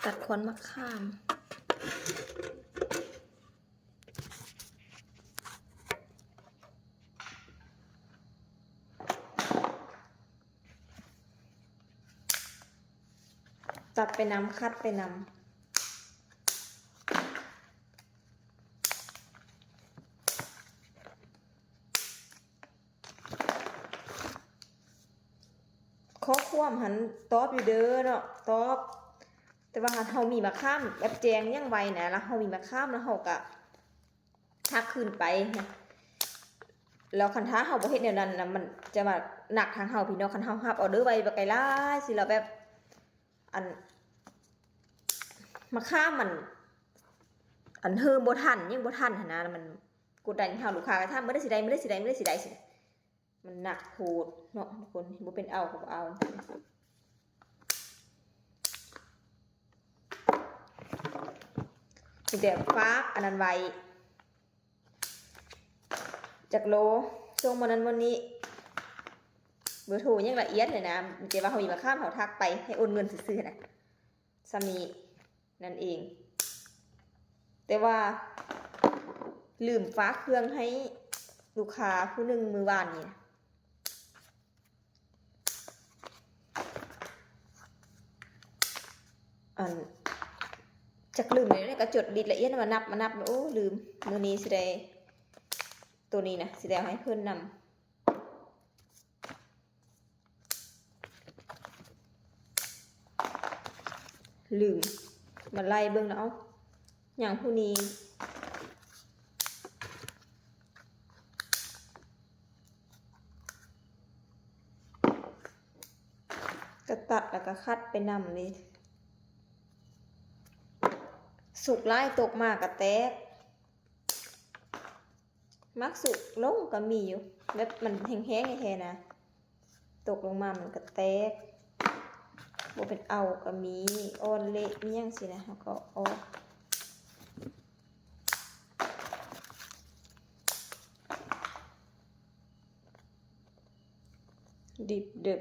ຕັດຄວັນໝາກຂາມ ຕັດໄປນຳ ຂັດໄປນຳ. ຂໍ້ຄວາມຫັ້ນຕອບຢູ່ເດີເນາະ ຕອບ ແຕ່ວ່າເຮົາມີມາຂ້າມແບບແຈ້ງຫຍັງໄວນະ ແລ້ວເຮົາມີມາຂ້າມ ແລ້ວເຮົາກະທັກຄືນໄປນະ ແລ້ວຄັນຖ້າເຮົາບໍ່ເຮັດແນວນັ້ນນະ ມັນຈະວ່າໜັກທາງເຮົາພີ້ເນາະ ຄັນເຮົາຮັບອໍເດີໄວບັກໄກຫຼາຍຊິ ແລ້ວແບບ ອັນ ມາຂ້າມມັນ ອັນ ເຮີມບໍ່ທັນ ຫຍັງບໍ່ທັນຫັ້ນນະ ມັນກົດດັນເຮົາ ລູກຄ້າກະຖາມ ມື້ໃດຊິໄດ້ ມື້ໃດຊິໄດ້ ມື້ໃດຊິໄດ້ ຊິ ມັນໜັກໂພດເນາະທຸກຄົນ ບໍ່ເປັນເອົາກໍບໍ່ເອົາ ມີແຕ່ຝາກອັນນັ້ນໄວ້ ຈັກໂລ ສົ່ງມື້ນັ້ນມື້ນີ້ ເບີໂທຫຍັງລະອຽດເລີຍນະ ມີແຕ່ວ່າເຮົາມີມາຂ້າມ ເຮົາທັກໄປໃຫ້ໂອນເງິນຊື່ໆນະ ສ່ຳນີ້ນັ້ນເອງ ແຕ່ວ່າລືມຝາກເຄື່ອງໃຫ້ລູກຄ້າຜູ້ໜຶ່ງມື້ວານນີ້ນະ ອັນ ຈັກລືມແນວໃດ ກະຈົດລິດລະອຽດມານັບ ມານັບ ໂອ້ ລືມ ມື້ນີ້ຊິໄດ້ ໂຕນີ້ນະ ຊິໄດ້ເອົາໃຫ້ເພິ່ນນຳ. ລືມ ມາໄລ່ເບິ່ງນະ ເອົ້າ ຫຍັງຜູ້ນີ້ ກະຕັດແລ້ວກະຂັດໄປນຳເດ ສຸກຫຼາຍຕົກມາກະແຕກ. ມັກສຸກລົງກໍມີຢູ່ ແບບມັນແຫ້ງໆແທ້ໆນະ ຕົກລົງມາມັນກໍແຕກ ບໍ່ເປັນເອົາກໍມີ ອ່ອນເລະ ມີຫຍັງຊີ້ນະ ເຮົາກໍເອົາອອກ ດິບເດີ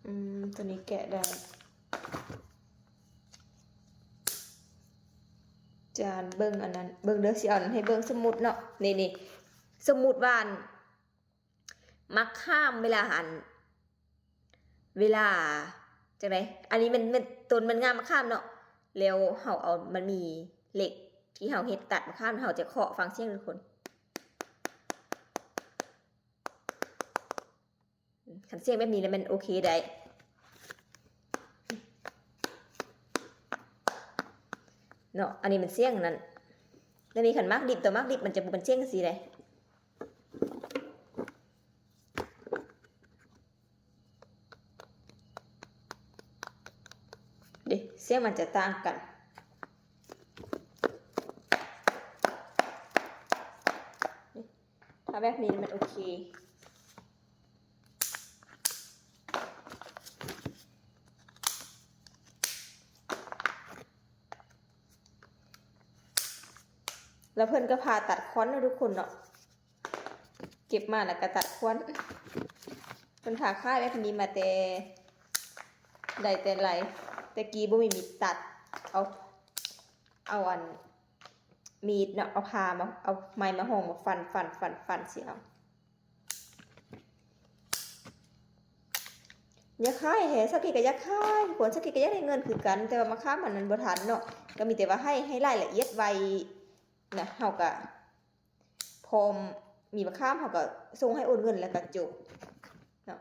ອືມ ໂຕນີ້ແກະໄດ້. ຈານເບິ່ງອັນນັ້ນ ເບິ່ງເດີ ຊິເອົາອັນນັ້ນໃຫ້ເບິ່ງ ສົມມຸດເນາະ ນີ້ໆ ສົມມຸດວ່າ ອັນ ໝາກຂາມ ເວລາ ອັນ ເວລາ ຈັ່ງໃດ ອັນນີ້ແມ່ນ ແມ່ນ ຕົ້ນມັນງາມໝາກຂາມເນາະ ແລ້ວເຮົາເອົາ ມັນມີເຫຼັກທີ່ເຮົາເຮັດຕັດໝາກຂາມ ເຮົາຈະເຄາະຟັງສຽງທຸກຄົນ. ຄັນສຽງແບບນີ້ລະແມ່ນໂອເຄໄດ້ເນາະ ອັນນີ້ມັນສຽງນັ້ນ ແລ້ວນີ້ຄັນໝາກດິບ ຕົວໝາກດິບມັນຈະບໍ່ເປັນສຽງຈັ່ງຊີ້ເດ້ ເດ້ ສຽງມັນຈະຕ່າງກັນ ຖ້າແບບນີ້ມັນໂອເຄ ແລ້ວເພິ່ນກໍຜ່າຕັດຄວັນເນາະທຸກຄົນເນາະ ເກັບມາແລ້ວກໍຕັດຄວັນ ເພິ່ນຖ້າຂາຍແບບນີ້ມາແຕ່ໃດແຕ່ໃດ ແຕ່ກີ້ບໍ່ມີມີດຕັດ ເອົາ ເອົາອັນ ມີດເນາະ ເອົາຜ່າມາ ເອົາໄມ້ມາຫ້ອງມາຟັນ ຟັນ ຟັນ ຟັນຊິເອົາ ຢາກຂາຍແທ້ ສາວເກດກໍຢາກຂາຍ ຄວນສາວເກດກໍຢາກໄດ້ເງິນຄືກັນ ແຕ່ວ່າມາຄາມມັນ ມັນບໍ່ທັນເນາະ ກໍມີແຕ່ວ່າໃຫ້ ໃຫ້ລາຍລະອຽດໄວ້ນະ ເຮົາກໍ ພ້ອມມີມາຄາມ ເຮົາກໍສົ່ງໃຫ້ໂອນເງິນແລ້ວກໍຈົບເນາະ.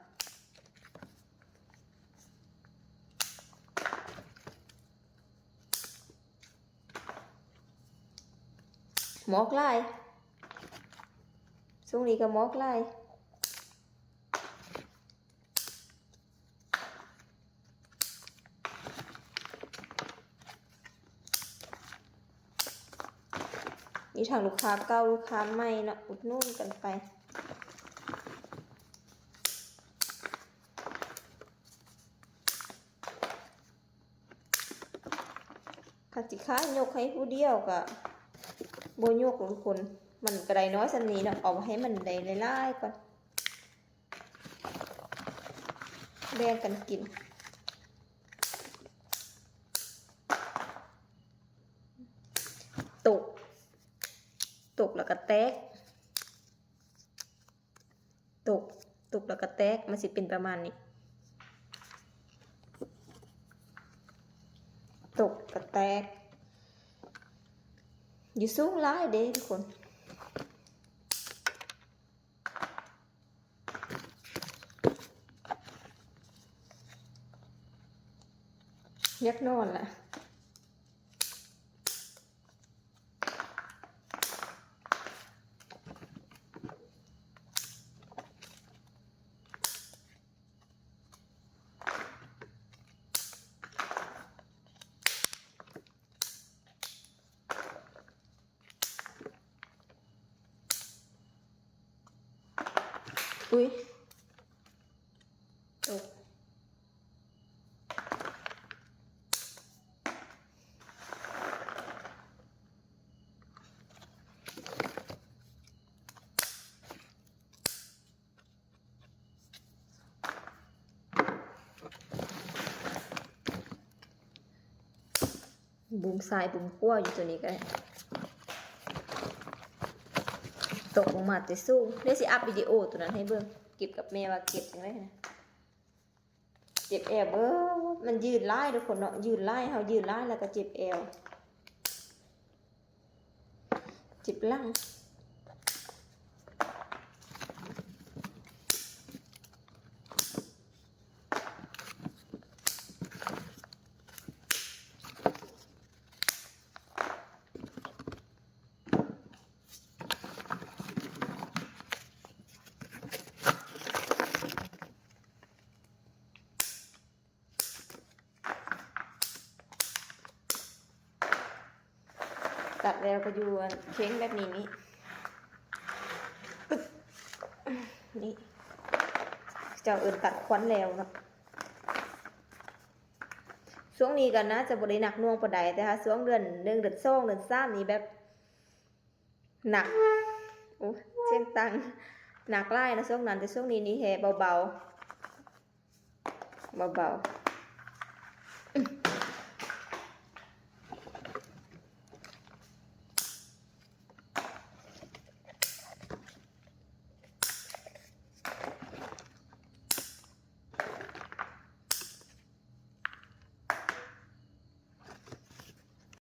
ໝອກຫຼາຍ ຊ່ວງນີ້ກໍໝອກຫຼາຍ. ມີທັງລູກຄ້າເກົ່າ ລູກຄ້າໃໝ່ເນາະ ອຸດໜູນກັນໄປ. ຄັນຊິຂາຍຍົກໃຫ້ຜູ້ດຽວກໍບໍ່ຍົກ ທຸກຄົນ ມັນກໍໄດ້ນ້ອຍສ່ຳນີ້ເນາະ ເອົາໃຫ້ມັນໄດ້ຫຼາຍໆກ່ອນ ແບ່ງກັນກິນ. ຕົກ ຕົກແລ້ວກໍແຕກ ຕົກ ຕົກແລ້ວກໍແຕກ ມັນຊິເປັນປະມານນີ້ ຕົກກໍແຕກ ຢູ່ສູງຫຼາຍເດ້ທຸກຄົນ. ຢາກນອນລະ. ອຸ້ຍ ຕົກ. ບຸ້ມຊ້າຍບຸ້ມຂວາຢູ່ ຕົວນີ້ກໍຕົກລົງມາແຕ່ສູງ. ດຽວຊິອັບວິດີໂອຕົວນັ້ນໃຫ້ເບິ່ງ ເກັບກັບແມ່ວ່າເກັບຈັ່ງໃດນະ. ເຈັບແອວເບີດ ມັນຢືນຫຼາຍທຸກຄົນເນາະ ຢືນຫຼາຍ ເຮົາຢືນຫຼາຍແລ້ວກໍເຈັບແອວ ເຈັບຫຼັງ. ຕັດແລ້ວກໍຢູ່ອັນເຄັ່ງແບບນີ້ນີ້ ນີ້ ເຂົາເຈົ້າເອີ້ນຕັດຄວັນແລ້ວເນາະ. ຊ່ວງນີ້ກໍໜ້າຈະບໍ່ໄດ້ໜັກໜ່ວງປານໃດ ແຕ່ຖ້າຊ່ວງເດືອນໜຶ່ງ ເດືອນສອງ ເດືອນສາມນີ້ແບບໜັກ ໂອ້ ສຽງດັງ ໜັກຫຼາຍນະຊ່ວງນັ້ນ ແຕ່ຊ່ວງນີ້ນີ້ແຮ່ເບົາໆ. ເບົາ